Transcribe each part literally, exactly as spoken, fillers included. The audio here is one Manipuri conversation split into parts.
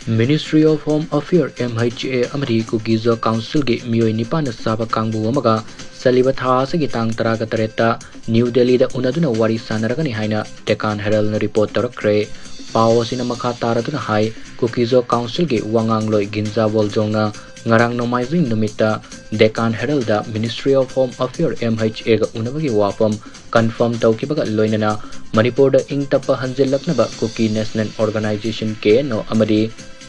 Ministry of Home Affairs, M H A, ꯑꯃꯗꯤ ꯀꯨꯀꯤ-ꯖꯣ ꯀꯥꯎꯟꯁꯤꯜꯒꯤ ꯃꯤꯑꯣꯏ ꯅꯤꯄꯥꯟꯅ ꯁꯥꯕ ꯀꯥꯡꯕꯨ ꯑꯃꯒ ꯆꯠꯂꯤꯕ ꯊꯥ ꯑꯁꯤꯒꯤ ꯇꯥꯡ ꯇꯔꯥꯒ ꯇꯔꯦꯠꯇ ꯅ꯭ꯌꯨ ꯗꯦꯜꯂꯤꯗ ꯎꯅꯗꯨꯅ ꯋꯥꯔꯤ ꯁꯥꯟꯅꯔꯒꯅꯤ ꯍꯥꯏꯅ ꯗꯦꯀꯥꯟ ꯍꯦꯔꯜꯅ ꯔꯤꯄꯣꯔꯠ ꯇꯧꯔꯛꯈ꯭ꯔꯦ꯫ ꯄꯥꯎ ꯑꯁꯤꯅ ꯃꯈꯥ ꯇꯥꯔꯗꯨꯅ ꯍꯥꯏ, ꯀꯨꯀꯤ-ꯖꯣ ꯀꯥꯎꯟꯁꯤꯜꯒꯤ ꯋꯥꯉꯥꯡꯂꯣꯏ ꯒꯤꯟꯖꯥ ꯕꯣꯜꯖꯣꯡꯅ ꯉꯔꯥꯡ ꯅꯣꯡꯃꯥꯏꯖꯤꯡ ꯅꯨꯃꯤꯠꯇ Deccan ꯍꯦꯔꯜꯗ Ministry of Home Affairs, M H A-ꯒ ꯎꯅꯕꯒꯤ ꯋꯥꯐꯝ ꯀꯟꯐꯥꯔꯝ ꯇꯧꯈꯤꯕꯒ ꯂꯣꯏꯅꯅ ꯃꯅꯤꯄꯨꯔꯗ ꯏꯪ ꯇꯞꯄ ꯍꯟꯖꯤꯜꯂꯛꯅꯕ ꯀꯨꯀꯤ ꯅꯦꯁꯅꯦꯜ ꯑꯣꯔꯒꯅꯥꯏꯖꯦꯁꯟ, ꯀꯦ ꯑꯦꯟ ꯑꯣ, ꯑꯃꯗꯤ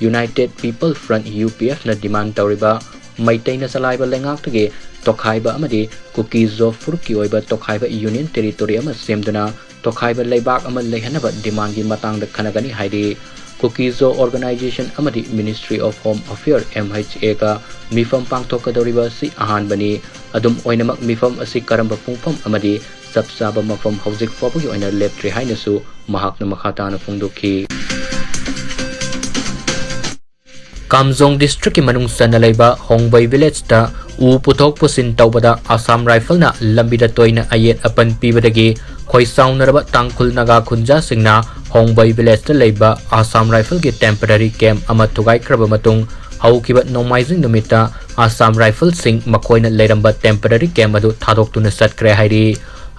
ꯌꯨꯅꯥꯏꯇꯦꯗ ꯄꯤꯄꯜ ꯐ꯭ꯔꯟꯠ, ꯌꯨ ꯄꯤ ꯑꯦꯐꯅ ꯗꯤꯃꯥꯟ ꯇꯧꯔꯤꯕ ꯃꯩꯇꯩꯅ ꯆꯂꯥꯏꯕ ꯂꯩꯉꯥꯛꯇꯒꯤ ꯇꯣꯈꯥꯏꯕ ꯑꯃꯗꯤ ꯀꯨꯀꯤ-ꯖꯣ ꯐꯨꯔꯨꯞꯀꯤ ꯑꯣꯏꯕ ꯇꯣꯈꯥꯏꯕ ꯌꯨꯅꯤꯌꯟ ꯇꯦꯔꯤꯇꯣꯔꯤ ꯑꯃ ꯁꯦꯝꯗꯨꯅ ꯇꯣꯈꯥꯏꯕ ꯂꯩꯕꯥꯛ ꯑꯃ ꯂꯩꯍꯟꯅꯕ ꯗꯤꯃꯥꯟꯒꯤ ꯃꯇꯥꯡꯗ ꯈꯟꯅꯒꯅꯤ ꯍꯥꯏꯔꯤ꯫ ꯀꯨꯀꯤ-ꯖꯣ ꯑꯣꯔꯒꯅꯥꯏꯖꯦꯁꯟ ꯑꯃꯗꯤ Ministry of Home Affairs, M H A-ꯒ ꯃꯤꯐꯝ ꯄꯥꯡꯊꯣꯛꯀꯗꯧꯔꯤꯕ ꯑꯁꯤ ꯑꯍꯥꯟꯕꯅꯤ꯫ ꯑꯗꯨꯝ ꯑꯣꯏꯅꯃꯛ, ꯃꯤꯐꯝ ꯑꯁꯤ ꯀꯔꯝꯕ ꯄꯨꯡꯐꯝ ꯑꯃꯗꯤ ꯆꯞ ꯆꯥꯕ ꯃꯐꯝ ꯍꯧꯖꯤꯛ ꯐꯥꯎꯕꯒꯤ ꯑꯣꯏꯅ ꯂꯦꯞꯇ꯭ꯔꯤ ꯍꯥꯏꯅꯁꯨ ꯃꯍꯥꯛꯅ ꯃꯈꯥ ꯇꯥꯅ ꯐꯣꯡꯗꯣꯛꯈꯤ꯫ ꯀꯥꯝꯖꯣꯡ ꯗꯤꯁꯇ꯭ꯔꯤꯛꯀꯤ ꯃꯅꯨꯡ ꯆꯟꯅ ꯂꯩꯕ ꯍꯣꯡꯕꯩ ꯚꯤꯂꯦꯖꯇ ꯎ ꯄꯨꯊꯣꯛ ꯄꯨꯁꯤꯟ ꯇꯧꯕꯗ ꯑꯁꯥꯝ ꯔꯥꯏꯐꯜꯅ ꯂꯝꯕꯤꯗ ꯇꯣꯏꯅ ꯑꯌꯦꯠ ꯑꯄꯟ ꯄꯤꯕꯗꯒꯤ ꯈꯣꯏꯆꯥꯎꯅꯔꯕ ꯇꯥꯡꯈꯨꯜ ꯅꯥꯒꯥ ꯈꯨꯟꯖꯥꯁꯤꯡꯅ ꯍꯣꯡꯕꯩ ꯚꯤꯂꯦꯖꯇ ꯂꯩꯕ ꯑꯁꯥꯝ ꯔꯥꯏꯐꯜꯒꯤ ꯇꯦꯝꯄꯔꯔꯤ ꯀꯦꯝꯞ ꯑꯃ ꯊꯨꯒꯥꯏꯈ꯭ꯔꯕ ꯃꯇꯨꯡ, ꯍꯧꯈꯤꯕ ꯅꯣꯡꯃꯥꯏꯖꯤꯡ ꯅꯨꯃꯤꯠꯇ ꯑꯁꯥꯝ ꯔꯥꯏꯐꯜꯁꯤꯡ ꯃꯈꯣꯏꯅ ꯂꯩꯔꯝꯕ ꯇꯦꯝꯄꯔꯔꯤ ꯀꯦꯝꯞ ꯑꯗꯨ ꯊꯥꯗꯣꯛꯇꯨꯅ ꯆꯠꯈ꯭ꯔꯦ ꯍꯥꯏꯔꯤ꯫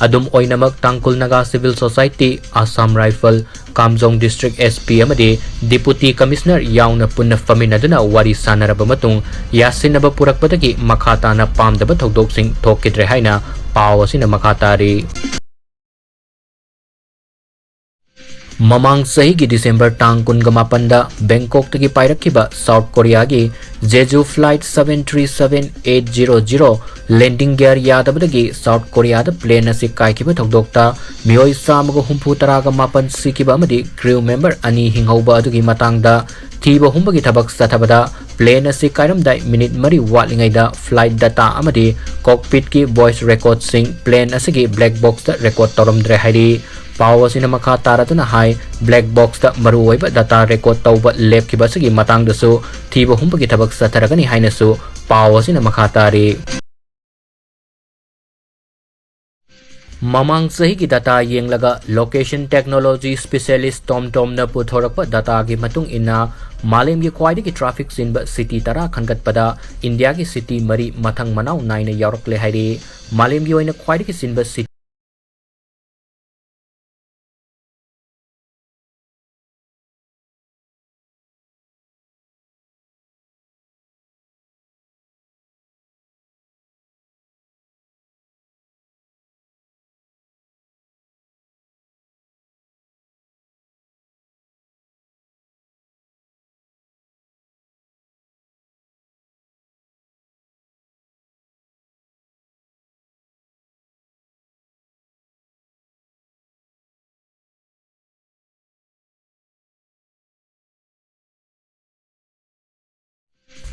ꯑꯗꯨꯝ ꯑꯣꯏꯅꯃꯛ, Tangkhul Naga civil society, Assam rifle, Kamjong district S P ꯑꯃꯗꯤ ꯗꯤꯄꯨꯇꯤ ꯀꯃꯤꯁꯅꯔ ꯌꯥꯎꯅ ꯄꯨꯟꯅ ꯐꯝꯃꯤꯟꯅꯗꯨꯅ ꯋꯥꯔꯤ ꯁꯥꯟꯅꯔꯕ ꯃꯇꯨꯡ, ꯌꯥꯁꯤꯟꯅꯕ ꯄꯨꯔꯛꯄꯗꯒꯤ ꯃꯈꯥ ꯇꯥꯅ ꯄꯥꯝꯗꯕ ꯊꯧꯗꯣꯛꯁꯤꯡ ꯊꯣꯛꯈꯤꯗ꯭ꯔꯦ ꯍꯥꯏꯅ ꯄꯥꯎ ꯑꯁꯤꯅ ꯃꯈꯥ ꯇꯥꯔꯤ꯫ ꯃꯃꯥꯡ ꯆꯍꯤꯒꯤ ꯗꯤꯁꯦꯝꯕꯔ ꯇꯥꯡ ꯀꯨꯟꯒ ꯃꯥꯄꯟꯗ ꯕꯦꯡꯀꯣꯛꯇꯒꯤ ꯄꯥꯏꯔꯛꯈꯤꯕ ꯁꯥꯎꯠ ꯀꯣꯔꯤꯌꯥꯒꯤ Jeju flight seven three seven eight zero zero landing gear ꯌꯥꯗꯕꯗꯒꯤ ꯁꯥꯎꯠ ꯀꯣꯔꯤꯌꯥꯗ ꯄ꯭ꯂꯦꯟ ꯑꯁꯤ ꯀꯥꯏꯈꯤꯕ ꯊꯧꯗꯣꯛꯇ ꯃꯤꯑꯣꯏ ꯆꯥꯝꯃꯒ ꯍꯨꯝꯐꯨ ꯇꯔꯥꯒ ꯃꯥꯄꯟ ꯁꯤꯈꯤꯕ ꯑꯃꯗꯤ ꯀ꯭ꯔꯤꯎ ꯃꯦꯝꯕꯔ ꯑꯅꯤ ꯍꯤꯡꯍꯧꯕ ꯑꯗꯨꯒꯤ ꯃꯇꯥꯡꯗ ꯊꯤꯕ ꯍꯨꯝꯕꯒꯤ ꯊꯕꯛ ꯆꯠꯊꯕꯗ ꯄ꯭ꯂꯦꯟ ꯑꯁꯤ ꯀꯥꯏꯔꯝꯗꯥꯏ ꯃꯤꯅꯤꯠ ꯃꯔꯤ ꯋꯥꯠꯂꯤꯉꯩꯗ ꯐ꯭ꯂꯥꯏꯠ ꯗꯇꯥ ꯑꯃꯗꯤ ꯀꯣꯛꯄꯤꯠꯀꯤ ꯚꯣꯏꯁ ꯔꯦꯀꯣꯔꯗꯁꯤꯡ ꯄ꯭ꯂꯦꯟ ꯑꯁꯤꯒꯤ ꯕ꯭ꯂꯦꯛ ꯕꯣꯛꯁꯇ ꯔꯦꯀꯣꯔꯗ ꯇꯧꯔꯝꯗ꯭ꯔꯦ ꯍꯥꯏꯔꯤ꯫ ꯄꯥꯎ ꯑꯁꯤꯅ ꯃꯈꯥ ꯇꯥꯔꯗꯨꯅ ꯍꯥꯏ, ꯕ꯭ꯂꯦꯛ ꯕꯣꯛꯁꯇ ꯃꯔꯨꯑꯣꯏꯕ ꯗꯇꯥ ꯔꯦꯀꯣꯔꯗ ꯇꯧꯕ ꯂꯦꯞꯈꯤꯕ ꯑꯁꯤꯒꯤ ꯃꯇꯥꯡꯗꯁꯨ ꯊꯤꯕ ꯍꯨꯝꯕꯒꯤ ꯊꯕꯛ ꯆꯠꯊꯔꯒꯅꯤ ꯍꯥꯏꯅꯁꯨ ꯄꯥꯎ ꯑꯁꯤꯅ ꯃꯈꯥ ꯇꯥꯔꯤ꯫ ꯃꯃꯥꯡ ꯆꯍꯤꯒꯤ data ꯌꯦꯡꯂꯒ location technology specialist TomTomꯅ ꯄꯨꯊꯣꯔꯛꯄ dataꯒꯤ ꯃꯇꯨꯡ ꯏꯟꯅ ꯃꯥꯂꯦꯝꯒꯤ ꯈ꯭ꯋꯥꯏꯗꯒꯤ traffic ꯆꯤꯟꯕ city ꯇꯔꯥ ꯈꯟꯒꯠꯄꯗ ꯏꯟꯗꯤꯌꯥꯒꯤ city ꯃꯔꯤ ꯃꯊꯪ ꯃꯅꯥꯎ ꯅꯥꯏꯅ ꯌꯥꯎꯔꯛꯂꯦ ꯍꯥꯏꯔꯤ꯫ ꯃꯥꯂꯦꯝꯒꯤ ꯑꯣꯏꯅ ꯈ꯭ꯋꯥꯏꯗꯒꯤ ꯆꯤꯟꯕ city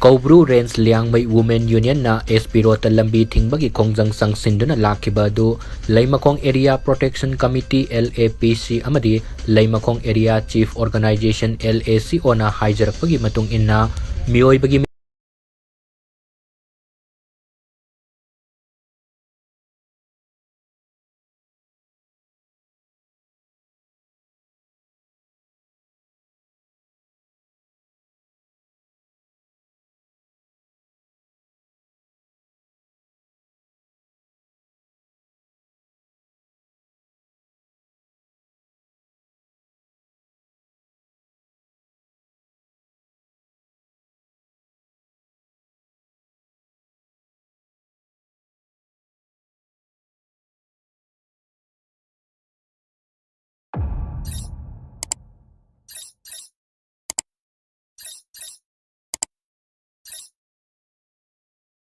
ꯀꯧꯕ꯭ꯔꯨ Range Liangmai Women Unionꯅ S P Roadꯇ ꯂꯝꯕꯤ ꯊꯤꯡꯕꯒꯤ ꯈꯣꯡꯖꯪ ꯆꯪꯁꯤꯟꯗꯨꯅ ꯂꯥꯛꯈꯤꯕ ꯑꯗꯨ ꯂꯩꯃꯈꯣꯡ Area Protection Committee, L A P C, ꯑꯃꯗꯤ ꯂꯩꯃꯈꯣꯡ Area Chief Organization, L A C Oꯅ ꯍꯥꯏꯖꯔꯛꯄꯒꯤ ꯃꯇꯨꯡ ꯏꯟꯅ ꯃꯤꯑꯣꯏꯕꯒꯤ